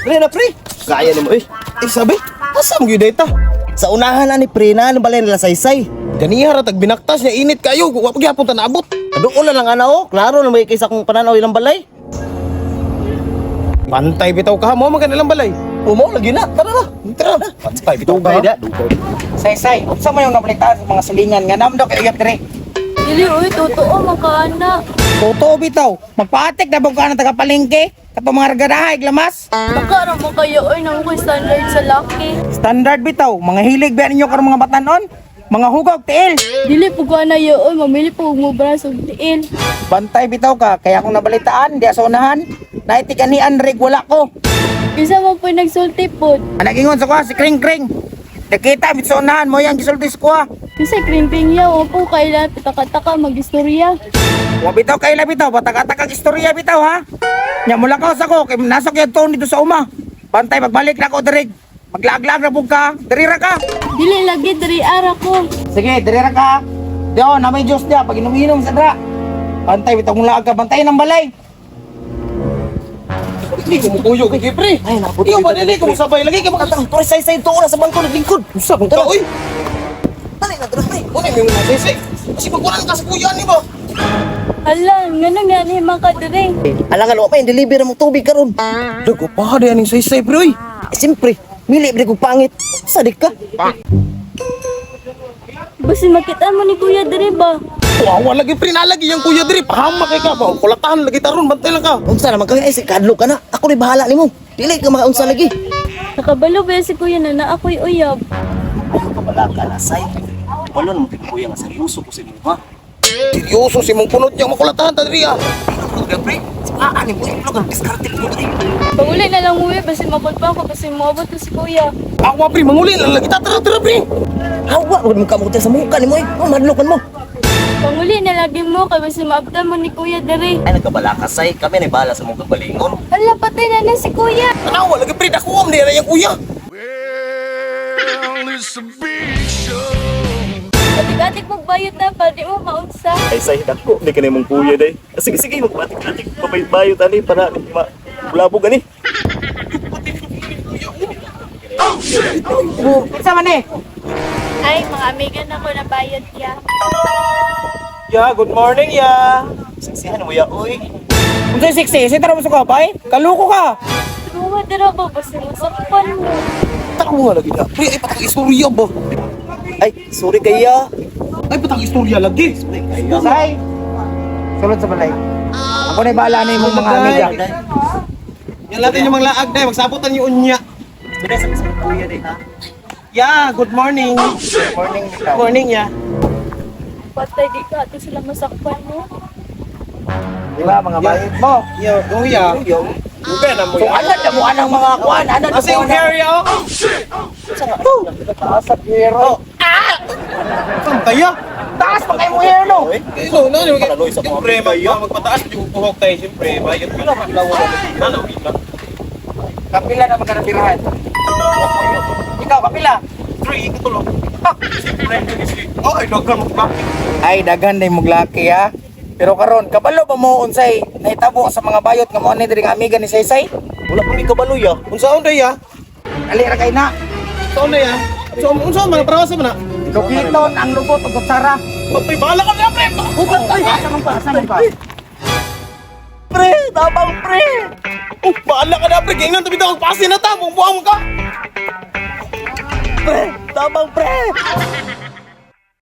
Dali na, pre. Kaya nimo eh. Eh sabi, asa mo gyud ta? Sa unahan ani pre na ano balay nila saysay. Ganiha ra tag binaktas niya init kayo, wa pa gyapon ta naabot. Doon na lang ana oh. Klaro na may kaysa kung pananaw ilang balay. Pantay bitaw ka mo man kanilang balay. Umo lagi na. Tara na. Tara. Pantay bitaw ka. Dugay da, dugay. Say-say, unsa man yung nabalitaan sa mga silingan nga namdo kay uyab dire? Dili oy, totoo man ka ana. Totoo bitaw, magpaatik na bugka ng taga-palengke, kapag mga ragarahay, lamas. Baka ra mo kayo oy nang koy standard sa laki. Standard bitaw, mga hilig ba ninyo karong mga batanon? Mga hugog, tiil. Dili pug ko ana yo oy, mamili pug mo bras og tiil. Bantay bitaw ka, kaya akong nabalitaan, diya sa unahan, naitikanian rig wala ko. Kinsa man po'y nagsulti pod? Anagingon sa kuha, si Kring Kring. Nakita, bit sa unahan mo yang gisulti sa kuha. Kinsa krimping ya, wa po kaila pitaka-taka magistorya. Wa bitaw kay bitaw, pataka-taka istorya bitaw ha. Nya mula ka sa ko, kay nasok yung tone dito sa uma. Bantay pagbalik na ko dirig. Maglaag-laag na pug ka, diri ra ka. Dili lagi diri ara ko. Sige, diri ra ka. Diyo, na may Diyos diya, pag inom-inom sa dra. Bantay bitaw mong laag ka, bantay ng balay. Hindi ko mukuyog kay pre. Ay, naabot Iyo ba dili ko sabay lagi kay makatang. Pre, saysay tuon na sa bangko naglingkod. Unsa man ka oy? Dali na, tara pre. Mo ni mo saysay. Kasi pagkuran ka sa kuya ni ba? Hala, ngano nga ni man ka diri? Alangan wa pa yung deliver mong tubig karon. Dugo pa di aning saysay pre oy. Eh, siyempre, mili pre kong pangit. Sadik ka. Basin makita mo ni kuya diri ba? Wawa lagi pre nalagi yang kuya diri pahama kay ka ba. Kulatahan lagi taron bantay lang ka. Unsa naman kay ay si kadlo ka na. Ako ni bahala nimo. Dili ka makaunsa lagi. Nakabalo ba si kuya na na ako'y uyab? Wala ka na say. Wala naman kay kuya nga seryoso ko sa imo ha. Seryoso si mong punot niya makulatahan ta diri ah. Ano pre? Saan ni mo iplog ang diskarte ko diri. Panguli na lang uwi, basin makulpa ko, basin moabot na si kuya. Awa pre manguli lang lagi ta tara tara pre. Hawa mo ka mo sa muka nimo eh. Oh, madlokan mo. Panguli na lagi mo, kay basin maabdan mo ni kuya diri. Ay nagkabala ka say, kami ni bahala sa mong kagalingon. Hala, patay na na si kuya. Tanawa lagi pre dakuom di ra yang kuya. Well, it's a big show. Atik-atik magbayot na, pwede mo maunsa. Ay say dako ni kanay mong kuya day. Ah, sige sige magpatik-atik pabayot ani para ni ma bulabog ani. Unsa man eh? Ay, mga amigan ako na bayot ya. Ya, good morning ya. Saksihan mo ya oy. Unsa sexy? Sa tara mo sa kapay? Kaluko ka. Tumuha dira ba, basin masakpan mo. Tanawa lagi na. Pre ay patang istorya ba. Ay sorry kaya. Ay patang istorya lagi. Say. Sulod sa balay. Ako na bahala na imong mga amiga. Yan natin yung mga laag day, magsabutan yung unya. Biday sa sa kuya day ha. Ya, good morning. Morning bitaw. Morning ya. Patay, di ka ato sila masakpan mo. Di ba mga bayot mo? Yo, kuya. Ugay na mo So ya. anad na mo anang mga kuan, anad na Kasi mo yung anang. area oh. Taas sa hero. Saan kaya? Taas pa kayo mo hair no. Eh, no, no, no. Paranoid sa mga Siyempre, magpataas yung buhok tayo. Siyempre, bayot ka. Ano, Kapila na magkanapirahan. Ikaw, kapila. Three, katulo. Siyempre, oh, ay, daghan mo pa. Ay, daghan na yung muglaki ha. Pero karon, kabalo ba mo unsay nahitabo sa mga bayot nga mo ni diri nga amiga ni Saysay? Wala pa mi kabalo ya. Unsaon day ya? Ali ra kay na. Unsaon day ya? Unsaon unsaon man para sa man na? Lukiton ang lubot ug kutsara. Patay bala ka na pre. Hugot ay. Asa man pa, asa man pa. Pre, tabang pre. Oh, bahala ka na pre. Gingnan tabi daw pasi na ta. Buang ka. Pre, tabang pre.